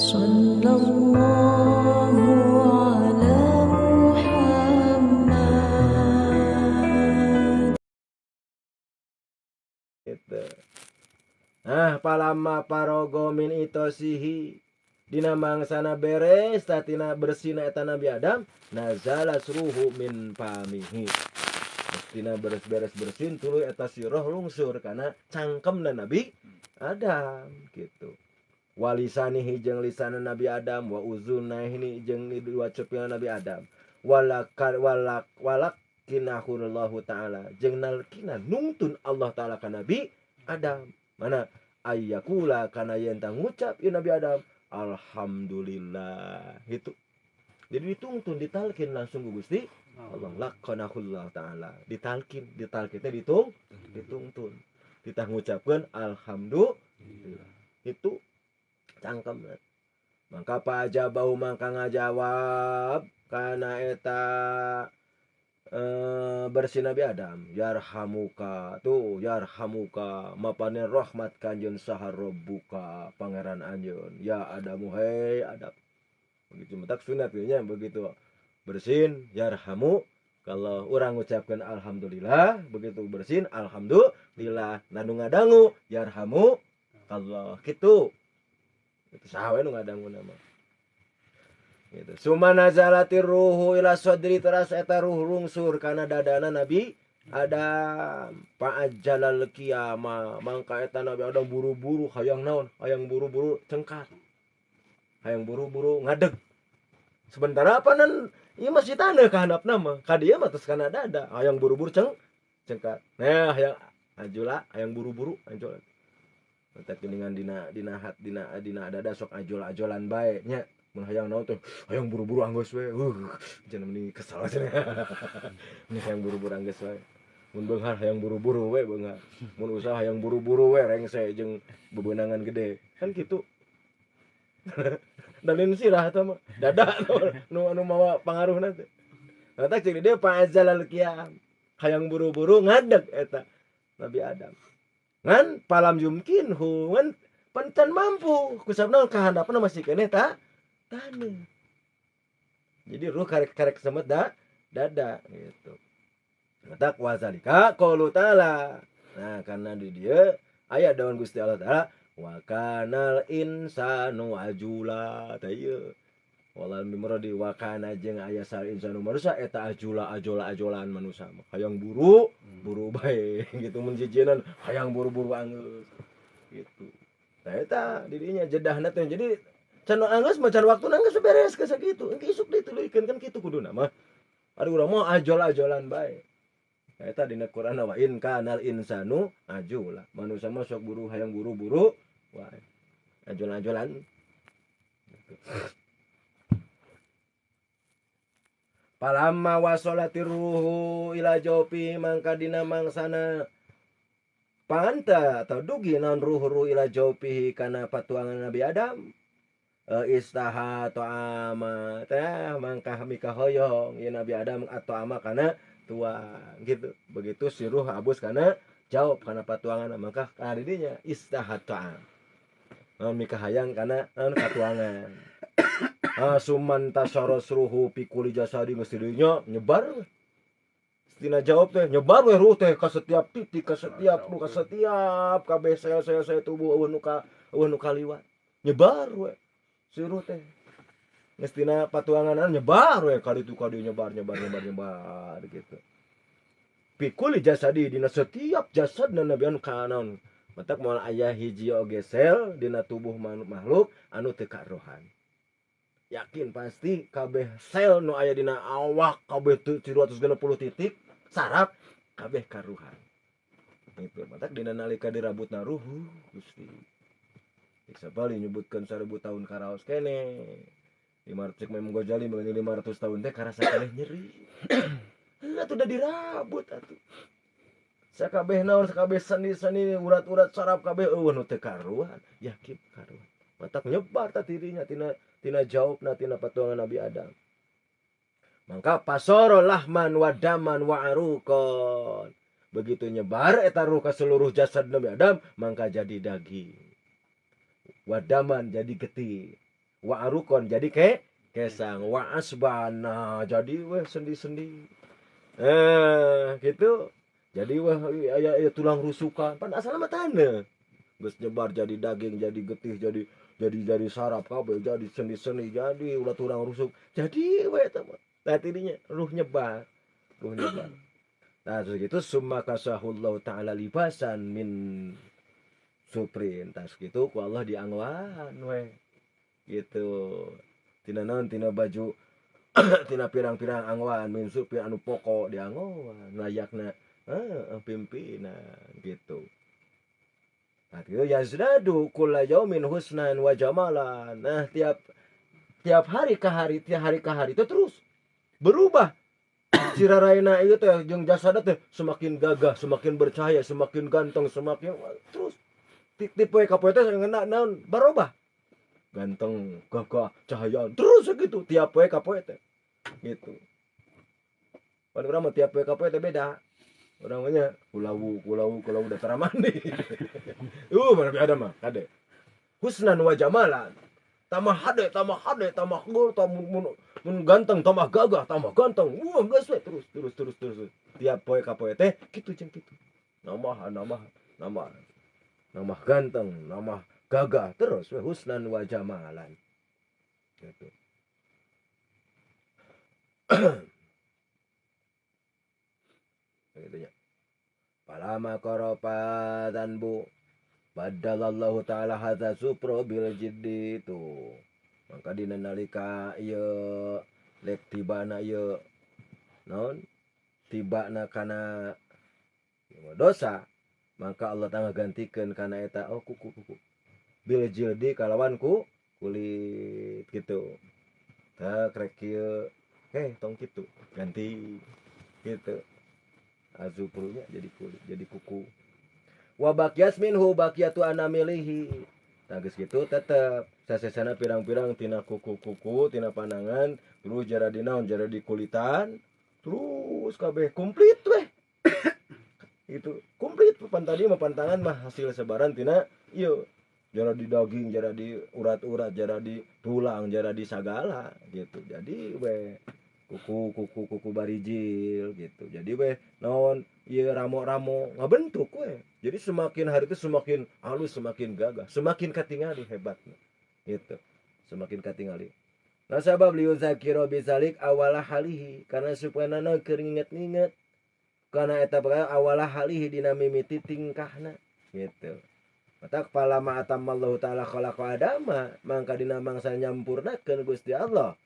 Sallallahu ala Muhammad. Gitu. Nah, palama parogo min itosihi dina mangsana beres tatina bersina eta Nabi Adam nazala ruhu min pamihi. Tina beres-beres bersin tuluy eta si roh lungsur kana cangkemna Nabi Adam gitu. Walisanihi jeung lisana Nabi Adam wa uzunaihi jeung dua cepilna Nabi Adam. Walakar walak walak kinahullahu taala jeung nalkina nungtun Allah taala ka Nabi Adam. Mana ayyakula kana yen ta ngucap ieu Nabi Adam alhamdulillah gitu. Jadi ditungtun ditalkin langsung ku Gusti Allah laqanahullah taala ditalkin ditalkin teh ditungtun ditah ngucapkeun alhamdulillah itu cangkem. Maka pajabau mangka ngajawab kana eta bersih Nabi Adam yarhamuka tuh yarhamuka mapane rahmat kanjeun saha rabbuka pangeran anjeun ya Adamu hei Adam. Begitu mentak sunat nya begitu bersin yarhamu kalau orang ngucapkeun alhamdulillah begitu bersin alhamdulillah nu ngadangu yarhamu Allah kitu itu saha we nu ngadangu nama gitu. Suma nazalatir ruhu ila sadri teras eta ruh lungsur kana dadana Nabi Adam fa'ajjalal qiyama mangka eta Nabi Adam buru-buru hayang naon hayang buru-buru cengkat hayang buru-buru ngadeg sementara apa nan ieu masih taneuh ka handapna mah ka dieu mah tos kana dada hayang buru-buru cengkat nah hayang ajula hayang buru-buru ajul eta geuningan dina dina hat dina dina dada sok ajul-ajulan bae nya mun hayang naon teh hayang buru-buru anggeus we cenah meni kesel cenah meni hayang buru-buru anggeus we mun beunghar hayang buru-buru we beunghar mun usaha hayang buru-buru we rengse jeung bebeunangan gede kan kitu dalin sirah eta mah dada nu anu mawa pangaruhna teh eta cek dia fa'azzalal qiyam hayang buru-buru ngadeg eta Nabi Adam ngan palam yumkinhu ngan pencan mampu kusabna kahandapna masih keneh ta taneuh. Jadi ruh karek-karek semet dada gitu. Matak wazalika qaulu ta'ala. Nah, karena di dieu aya daun Gusti Allah taala wa kanal insanu ajula tah ieu. Walal mimradi wa kana jeung aya sal insanu manusa eta ajula ajola ajolaan manusa mah. Hayang buru buru bae gitu mun jijienan hayang buru-buru anggeus gitu. Nah eta didinya jedahna teh jadi can anggeus mah can waktuna anggeus beres ke sakitu. Engke isuk dituluykeun kan kitu kuduna mah. Aduh urang mah ajol-ajolan bae. Nah eta dina Quran wa in kanal insanu ajula. Manusia mah sok buru hayang buru-buru wae. Ajol-ajolan. Gitu. Palamma wasolatir ruhu ila jawfi mangka dina mangsana panganta atau dugi naon ruh-ruh ila jawfihi kana patuangan Nabi Adam. Istaha ta'ama teh mangka mika hoyong ieu Nabi Adam atau ama kana tuang gitu. Begitu si ruh abus kana jawab kana patuangan mangka ka didinya istaha ta'am. Naon mika hayang kana naon katuangan. Suman tasaras ruhu pikuli jasadi geus didinya nyebar we. Tina jawab teh nyebar we ruh teh ka setiap titik ka setiap nu ka setiap kabeh sel-sel tubuh eueuh nu kaliwat. Nyebar we. Si ruh teh. Geus tina patuanganan nyebar we ka ditu ka dieu nyebar nyebar nyebar nyebar gitu. Pikuli jasadi dina setiap jasadna Nabi anu ka naon. Matak moal aya hiji oge sel dina tubuh makhluk anu teu karohan. Yakin pasti kabeh sel nu aya dina awak kabeh 360 titik saraf kabeh karuhan. Gitu. Matak dina nalika dirabutna ruh Gusti. Sapali nyebutkeun 1000 tahun karaos kene. 500 cek Imam Ghazali mengenai 500 tahun teh karasa keneh nyeri. Heuh atuh da dirabut atuh. Sakabeh naon sakabeh sendi-sendi urat-urat saraf kabeh eueuh nu teu karuan, yakin karuan. Matak nyebar ta dirinya tina jawabna tina patuangan Nabi Adam. Mangka pasoro lahman wa daman wa aruqan. Begitu nyebar eta ruh ka seluruh jasad Nabi Adam, mangka jadi daging. Wadaman jadi getih. Wa arukon jadi kesang, wa asbana jadi weh sendi-sendi. Gitu. Jadi weh aya tulang rusukan, pan asalna mah taneuh. Geus nyebar jadi daging, jadi getih, jadi saraf kabeh, jadi sendi-sendi, jadi ulah tulang rusuk. Jadi weh eta mah. Nah tidinya ruh nyebar, ruh nyebar. Nah terus gitu summa kasahullahu ta'ala libasan min suprin. Tas gitu ku Allah diangwan weh. Gitu. Tina naon tina baju tina pirang-pirang angwan min suprin anu pokok diangwan layakna pimpinan gitu. Nah, gitu yazdadu kulla yaumin husnan wa jamalan. Nah, tiap hari ke hari, tiap hari ke hari itu terus berubah. Ciraraina ieu teh jeung jasada teh semakin gagah, semakin bercahaya, semakin ganteng, semakin terus tipe ka poe teh ngeuna naon barobah. Ganteng, gagah, cahayaan terus gitu tiap poe ka poe teh. Gitu. Pan urang mah tiap poe ka poe teh beda. Urang mah nya kulawu kulawu kulawu datar mandi. Mana Nabi Adam mah kade. Husnan wa jamalan. Tambah hade, tambah hade, tambah gol, tambah mun ganteng, tambah gagah, tambah ganteng. Wah, geus we terus terus terus terus. Tiap poe ka poe teh kitu jeung kitu. Nambah nambah nambah. Nambah ganteng, nambah gagah terus we husnan wa jamalan. Gitu. Gitu nya. Palama qarafa danbu badalallahu ta'ala hadza supro bil jiddi tuh. Maka dina nalika ieu lek tibana ieu naon tibana kana dosa maka Allah ta'ala gantikeun kana eta oh kuku kuku bil jildi kalawan ku kulit gitu. Tah krek kieu tong kitu ganti gitu. Azuprunya jadi kulit jadi kuku. Wa baqiyas minhu baqiyatu anamilihi. Nah geus kitu tetep sasesana pirang-pirang tina kuku-kuku tina panangan terus jara di naon jara di kulitan terus kabeh komplit weh. Itu komplit pan tadi mah pantangan mah hasil sebaran tina ieu jara di daging jara di urat-urat jara di tulang jara di sagala gitu. Jadi weh kuku kuku kuku barijil gitu. Jadi weh naon ieu ramo-ramo ngabentuk weh. Jadi semakin hari itu semakin halus, semakin gagah, semakin katingali hebatna. Gitu. Semakin katingali. Nah sabab liyuzakira bizalik awala halihi karena supaya nana keur nginget-nginget karena eta perkara awala halihi dina mimiti tingkahna gitu. Mata palama atamallahu ta'ala khalaqa adama mangka dina mangsa nyampurnakeun Gusti Allah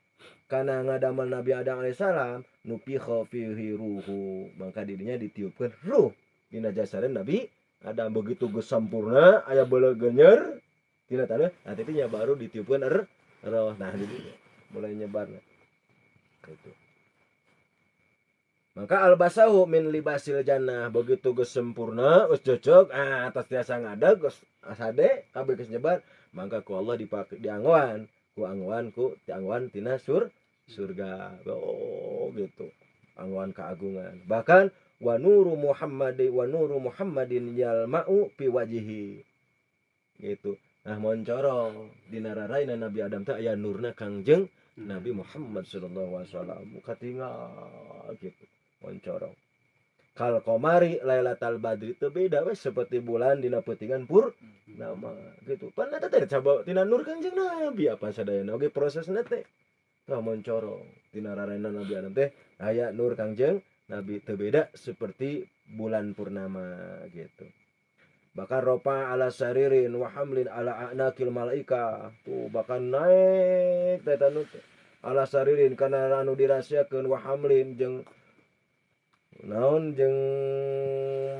kana ngadamel Nabi Adam alaihissalam nufikha fihi ruhu mangka dirinya ditiupkeun ruh dina jasada Nabi Adam begitu geus sampurna aya beulegeunyer tina taneuh nah titinya baru ditiupkeun roh nah dirinya mulai nyebarna gitu. Maka albasahu min libasil jannah begitu geus sempurna geus cocok atas tiasa ngadeg geus asade kabeh geus nyebar mangka ku Allah dipake dianggoan ku anggoan ku dianggoan tina surga oh gitu anggoan keagungan bahkan wa nuru Muhammadi wa nuru Muhammadin yalma'u fi wajhihi gitu. Nah moncorong dina raraina Nabi Adam teh aya nurna Kangjeng Nabi Muhammad sallallahu alaihi wasallam katingal gitu moncorong kal qamari lailatal badri teu beda we seperti bulan dina peutingan purnama gitu. Pan eta teh coba tina nur Kangjeng Nabi apa sadayana oge prosesna teh tah moncorong dina raraina Nabi Adam teh aya nur Kangjeng Nabi teu beda seperti bulan purnama gitu. Bahkan ropa ala saririn wa hamlin ala a'naqil malaika tuh bahkan naik teh tanu ala saririn kana anu dirahasiakeun wa hamlin jeung naon jeung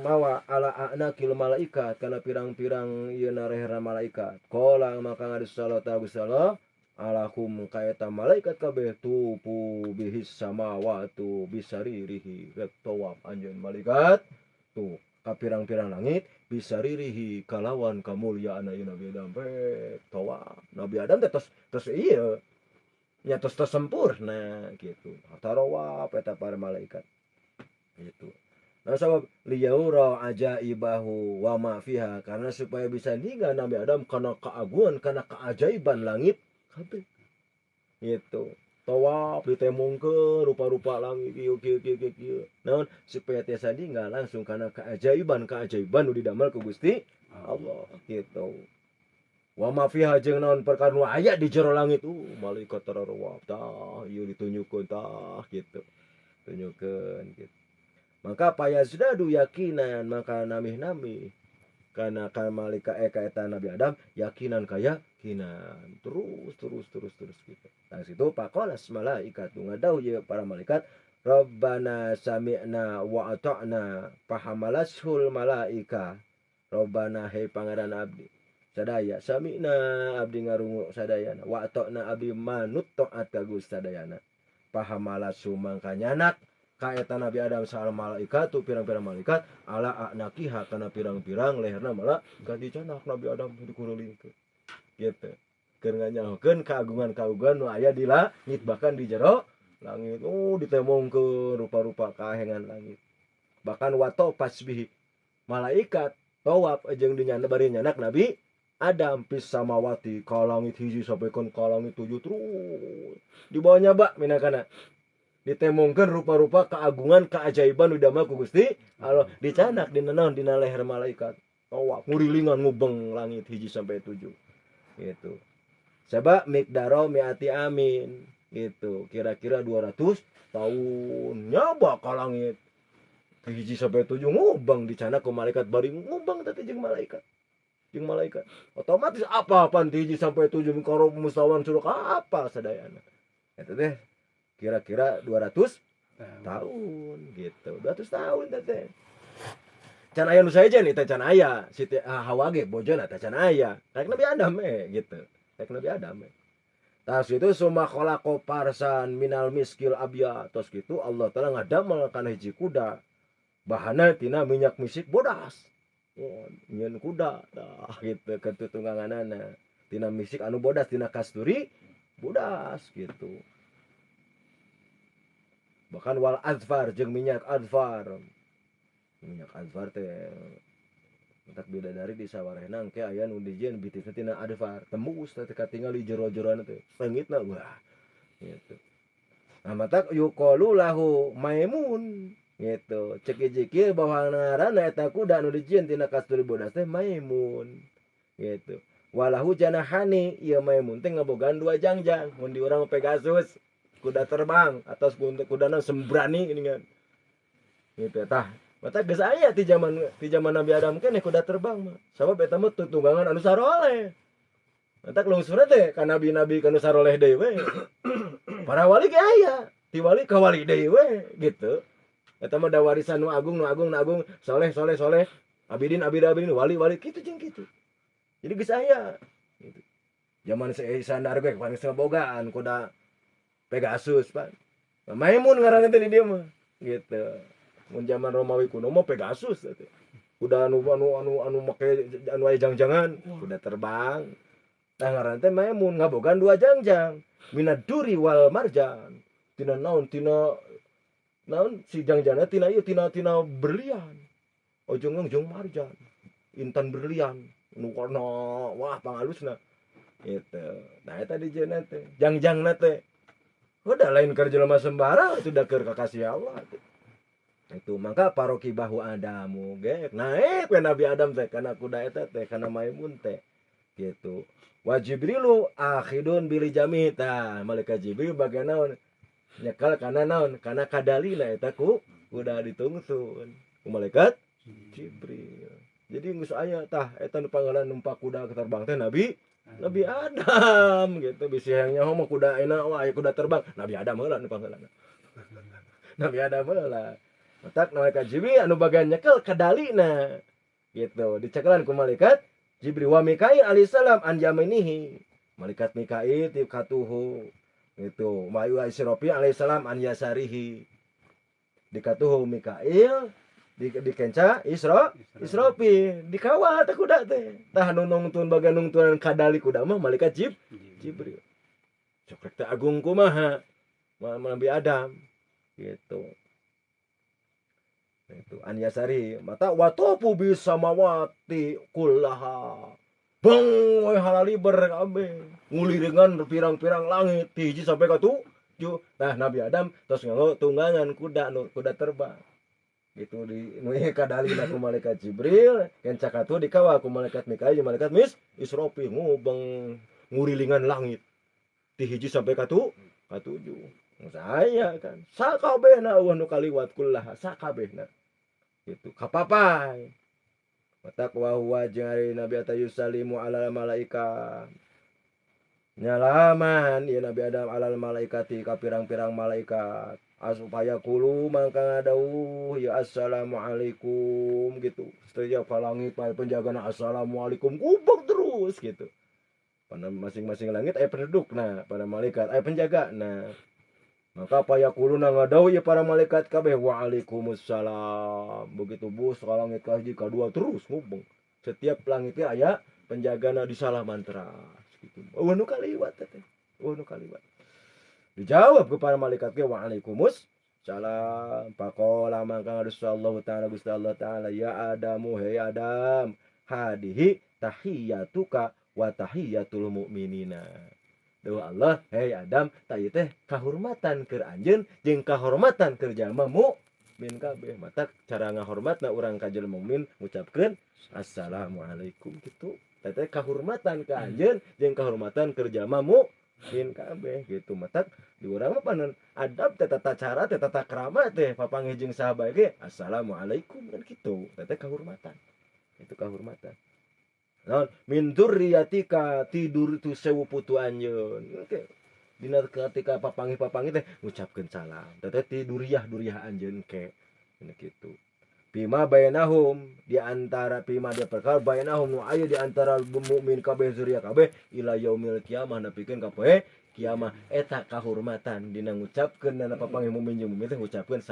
mawa ala a'naqil malaikat kana pirang-pirang ieu narehra malaikat. Qala maka ngadus sallallahu alahum kaeta malaikat kabeh tupu bihis samawatu bisaririhi rek tawaf anjeun malaikat tuh ka pirang-pirang langit bisaririhi kalawan kamulyaan ieu Nabi Adam rek tawaf Nabi Adam teh tos ieu nya tos sempurna gitu tarawaf eta para malaikat gitu. Nah sabab liyaura ajaibahu wa ma fiha karena supaya bisa ningal Nabi Adam kana keagungan kana keajaiban langit Kabeh gitu. Tawaf ditemongkeun rupa-rupa langit kieu kieu kieu kieu kieu. Naon supaya tiasa ninggal langsung kana keajaiban-keajaiban nu didamel ku Gusti Allah gitu. Wa ma fiha jeung naon perkara nu aya di jero langit, malaikat tararuap tah ieu ditunjukkeun tah gitu. Tunjukkeun gitu. Maka payazdadu yakinan, maka namih-namih kana ka malaikat ka eta Nabi Adam yakinan kayakinan terus terus terus terus gitu. Nah situ faqalas malaikatu ngadauh ieu para malaikat Rabbana sami'na wa ata'na fahamalashul malaika. Rabbana he pangeran abdi sadaya sami'na abdi ngarungu sadayana wa ata'na abdi manut taat ka Gusti sadayana. Fahamalasu mangka nyanak ka eta Nabi Adam saal malaikat tu pirang-pirang malaikat ala anakiha kana pirang-pirang leherna malaikat dicanak Nabi Adam dikurulingkeun gitu. Keur nganyahokeun kagungan-kagungan nu aya di langit bahkan di jero langit. Oh ditemongkeun rupa-rupa kahengan langit. Bahkan wato pasbihi malaikat tawaf jeung dinyana bari nyanak Nabi Adam fis samawati ka langit hiji sampai ka langit 7 terus dibawanya bak minangkana ditemongkeun rupa-rupa keagungan keajaiban nu didamel ku Gusti Allah dicanak dina naon dina leher malaikat tawaf ngurilingan ngubeng langit hiji sampai 7 gitu. Sabab miqdaro mi'ati amin gitu, kira-kira 200 tahun nyaba ka langit hiji sampai 7 ngubeng dicanak ku malaikat bari ngubeng teh jeung malaikat. Jeung malaikat otomatis apa-apaan ti hiji sampai 7 karo mustawan suruh apa sadayana eta teh kira-kira 200 tahun gitu. 200 tahun teh. Can aya nu saejen teh can aya Siti Hawa ge bojona teh can aya. Kayak Nabi Adam gitu. Kayak Nabi Adam. Tas itu summa khalaqa farsan minal miskil abyad. Tos gitu Allah Taala ngadamel kana hiji kuda. Bahana tina minyak misik bodas. Oh, nyeun kuda tah gitu ketutungganganana. Tina misik anu bodas tina kasturi bodas gitu. Bahkan wal azfar jeung minyak azfar. Minyak azfar teh entak bidadari di sawarehna engke aya nu dijieun bitisna tina azfar. Tembus teh katingal di jero-jeroan teh. Sengitna wah gitu. Nah matak yuqalu lahu maimun gitu. Cek hiji bahwa ngaranna eta kuda nu dijieun tina kasturi bodas teh maimun gitu. Walahu janahani ieu maimun teh ngabogaan dua jangjang mun di urang Pegasus. Kuda terbang atas kudana sembrani gini kan. Gitu tah. Mata geus aya ti zaman Nabi Adam keneh kuda terbang mah. Sabab eta mah tutunggangan anu saroleh. Matak lungsurna teh ka nabi-nabi ka nu saroleh deui we. Para wali ge aya, ti wali ka wali deui we gitu. Eta mah da warisan nu agung nu agung nu agung, soleh soleh soleh, abidin abidin abidin, wali wali kitu jeung kitu. Jadi geus aya gitu. Zaman Sandar ge paling bogaan kuda Pegasus Pak. Maimun ngaranna teh di dieu mah gitu. Mun zaman Romawi kuno mah Pegasus teh. Kuda anu anu anu anu make anu aya jangjangan, kuda terbang. Tah ngaranna teh Maimun ngabogaan dua jangjang. Minad duri wal marjan. Tina naon tina naon si jangjangna tina ieu tina tina berlian. Ojong jeung marjan. Intan berlian nu warna wah pangalusna. Gitu. Nah eta dijieunna teh, jangjangna teh. Udah lain keur jelema sembarang sudah keur kakasih Allah. Itu maka parokibahu Adamu ge naik we Nabi Adam teh kana kuda eta teh kana maimun teh gitu. Wa Jibrilu akhidun bil jami tah malaikat Jibril bagian naon nyekel kana naon kana kadalina eta ku kuda ditungtun ku malaikat Jibril. Jadi geus aya tah eta nu panggalan numpak kuda terbang teh Nabi Adam gitu. Bisi hayang nyaho mah kuda enak wah aya kuda terbang Nabi Adam heula nu panggalan. Nabi Adam heula. Matak malaikat Jibril anu bagian nyekel kadalina gitu. Dicekelan ku malaikat Jibril wa Mikail alaihissalam an yaminihi. Malaikat Mikail ti katuhu gitu. Wa Israfil alaihissalam an yasarihi. Dikatuhu Mikail dikenca Israfil dikawal teh kuda teh. Tah nu nungtun bagian nungtunan kadali kuda mah malaikat Jibril. Sok teh agung kumaha Nabi Adam gitu. Itu an yasari mata watofu bisamawati kullaha. Bang we halaliber kabeh. Nguliringan pirang-pirang langit ti hiji sampai ka tujuh. Nah Nabi Adam tos nganggo tunggangan kuda nu kuda terbang. Gitu di nu kadalina ku malaikat Jibril, kenca katuhu dikawal ku malaikat Mikail jeung malaikat Israfil ngubeng ngurilingan langit. Ti hiji sampai ka tujuh. Saya kan sakabehna eueuh nu kaliwat kullaha sakabehna. Gitu kapapai. Matak wa huwa jeung ari Nabi Adam yusallimu alal malaikat. Nyalaman ieu Nabi Adam alal malaikati ka pirang-pirang malaikat. Asupaya kulu mangka ngadauh ya assalamualaikum gitu. Setiap langit bae penjagana assalamualaikum kubek terus gitu. Pada masing-masing langit aya pendudukna, pada malaikat aya penjagana. Maka payakuluna ngadauh ieu para malaikat kabeh waalaikumsalam. Begitu bus ka langit ka hiji ka dua terus ngubeng. Setiap langit teh aya penjagana disalaman teras gitu. Eueuh nu kaliwat teh. Eueuh nu kaliwat. Dijawab kepada malaikat ge waalaikumsalam. Faqala mangka ngadusa Allah taala Gusti Allah taala ya Adamu hey Adam hadihi tahiyatuka wa tahiyatul mu'minina. Doa Allah hey Adam ta ieu teh kahormatan keur anjeun jeung kahormatan keur jalma mukmin kabeh. Matak cara ngahormatna urang ka jelema mukmin ngucapkeun assalamualaikum gitu. Teh teh kahormatan ka anjeun jeung kahormatan keur jalma mukmin kabeh gitu. Matak di urang mah panon adab teh tata cara teh tata krama teh papanggih jeung saha bae ge assalamualaikum kan gitu. Teh teh kahormatan. Itu kahormatan. Naon min dzurriyyatika tidur tu sewu putu anjeun. Oke. Dina ketika papanggih-papanggih teh ngucapkeun salam. Teh teh ti duriah-duriah anjeun ke. Ini kitu. Bima bainahum di antara bima dia perkara bainahum nu aya di antara mukmin kabeh zuriat kabeh ila yaumil kiamah nepikeun ka poe kiamah eta kahormatan dina ngucapkeun dina papanggih mukmin jeung mukmin teh ngucapkeun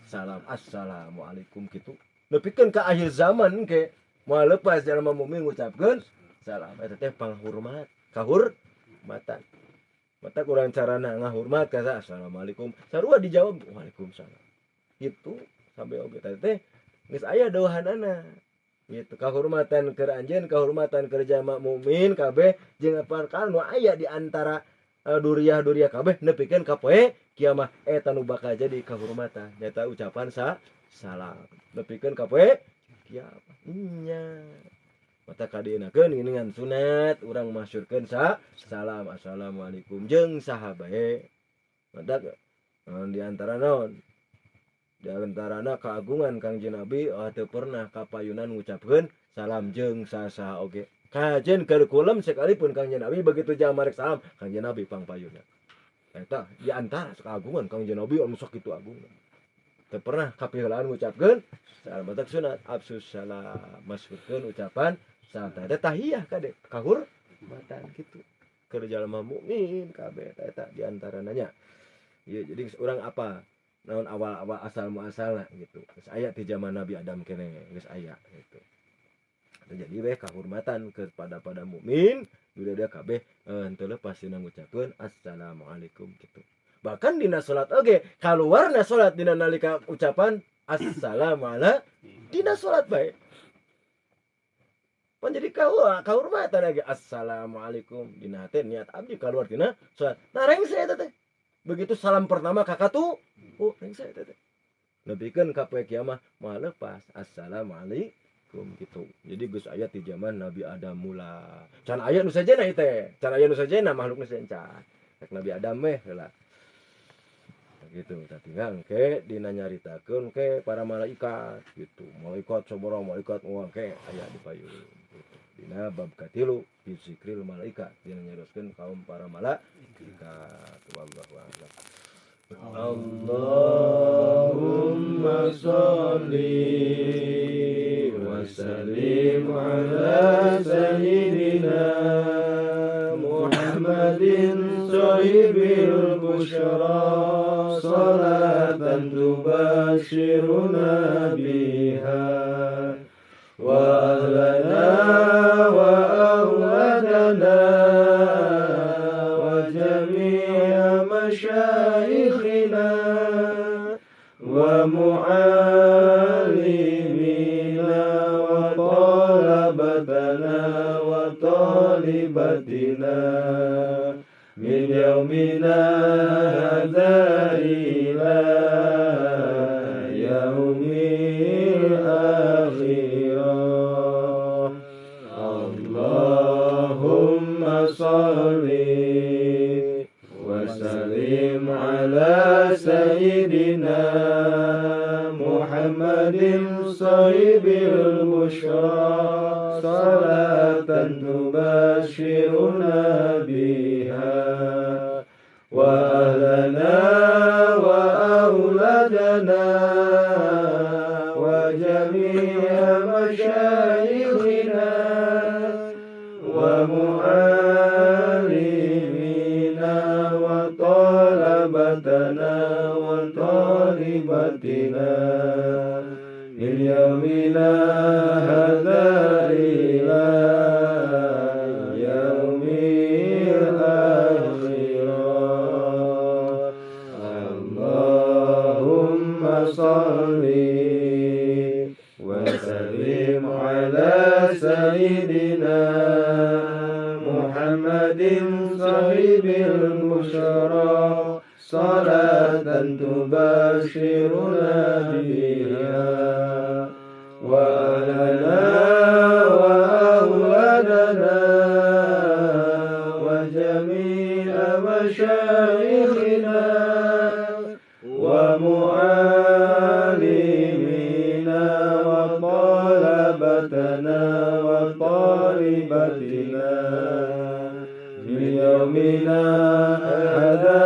salam assalamualaikum kitu. Nepikeun ka akhir zaman ke moal lepas jalma mukmin ngucapkeun salam eta teh panghormat kahormatan. Mata kurang carana ngahormat ka assalamualaikum sarua dijawab waalaikumsalam. Gitu sampai oge teh geus aya dawuhanana gitu kahormatan keur anjeun kahormatan keur jalma mukmin kabeh jeung perkara nu aya di antara duriah-duriah kabeh nepikeun ka poe kiamah eta nu bakal jadi kahormatan nyata ucapan salam nepikeun ka poe kiamah nya mata kadienakeun geuningan sunat urang masyurkeun salam assalamualaikum jeung saha bae mata di antara naon di antarana keagungan Kangjeng Nabi teu pernah kapayunan ngucapkeun salam jeung saha oge. Kajen keur kulem sekalipun Kangjeng Nabi begitu jalma rek salam Kangjeng Nabi pangpayunna. Eta di antara keagungan Kangjeng Nabi anu sakitu agungna. Teu pernah kapiheulaan ngucapkeun salam batak sunat absus salam masyhurkeun ucapan salam teh tahiyah kade kahormatan kitu. Keur jalma mukmin kabeh eta di antarana nya. Ieu jadi urang apa naon awal-awal asal muasalna gitu. Geus aya ti zaman Nabi Adam keneh geus aya gitu. Jadi we kahormatan kepada pada mukmin duda kabeh henteu lepas dina ngucapkeun assalamualaikum gitu. Bahkan dina salat oge kaluarna salat dina nalika ucapan assalamualaikum dina salat bae. Pan jadi kahormatan lagi assalamualaikum dina hate niat abdi kaluar dina salat. Nah rengse eta teh. Begitu salam pertama kakak tuh, oh rengse eta teh. Nepikeun ka poe kiamah moal lepas assalamualaikum gitu. Jadi geus aya ti zaman Nabi Adam mula. Can aya nu sejenna ieu teh. Can aya nu sejenna makhluk nu sejen can. Rek Nabi Adam meh heula. Gitu tah tinggal engke dina nyaritakeun ke para malaikat gitu. Malaikat sabaraha malaikat moal ke aya di payun gitu. Dina bab katilu fi zikril malaikat dina nyarioskeun kaum para malaikat. Wallahu a'lam. Allahumma sholli wa sallim ala sayyidina Muhammadin sahibil busyra salatan tubashiruna biha wa ahlana wa awladana wa jami'a masyayikhina wa mu'allimina wa talabatana wa talibatina يومنا هذا إلى يوم الآخرة. اللهم صل وسلم على سيدنا محمد صاحب البشرى، صلاة تبشرنا بها وأهلنا وأولادنا وجميع مشايخنا ومعلمينا وطلبتنا وطالبتنا من يومنا هذا إلى يوم الآخرة. اللهم صل وسلم على سيدنا محمد صاحب البشرى، صلاة تبشرنا بها وأهلنا وأولادنا وجميع مشايخنا ومعلمينا وطلبتنا وطالبتنا من يومنا هذا.